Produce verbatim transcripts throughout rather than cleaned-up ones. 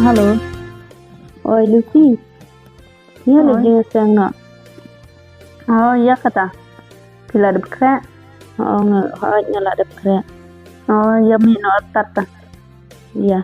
Hello. Oi Lucy. Ïa leh jingïaseng noh. Oh, ïa kata. Phi la dep khreh? Oh, nga, hooid, nga la dep khreh. Oh, ïa mih noh artat ta. Ïa.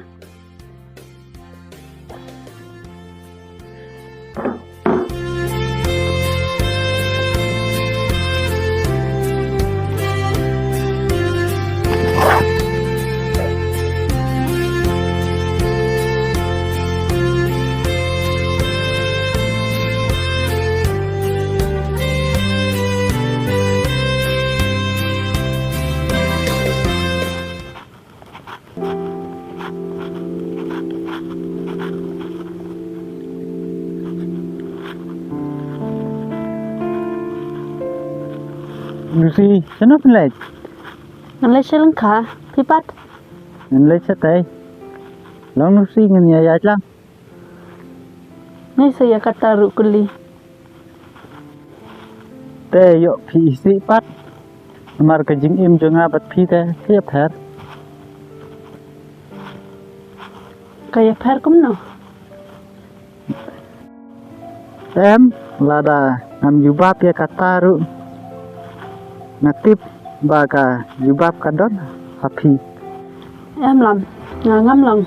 Lucy, shano phi leit? Ngan leit sha lyngkha, phi pat? Ngan leit shatei. Long Lucy, ngan ïa ïaid lang. Ngi sa ïa kata ruh kuli. Te ïoh phi isih pat. Namar ka jingim jong nga bad phi te ka ïapher. Ka ïapher kumno? Em, lada ngam jubab ïa kata ruh, nga tip ba ka jubab ka don ha phi. Em Lam, nga ngam long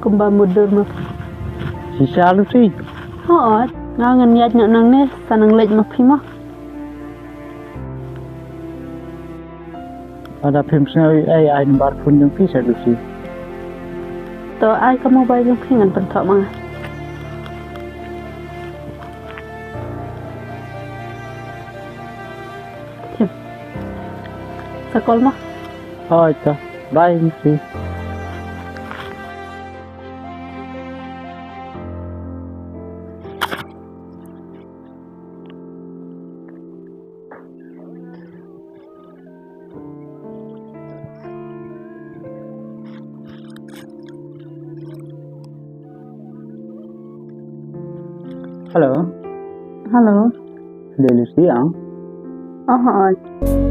kumba mutdur ma phi. Shisha Lucy? Hooid, nga ngan ïaid noh nangne, sa nang leit ma phi mo. Lada phim sngew ei, ai number phone jong phi sha Lucy. To ai ka mobile jong phi ngan pynthoh ma nga. Sa call mo. Hooid to. Bye Lucy. Hello. Hello. Dei Lucy ang? Oh, hooid.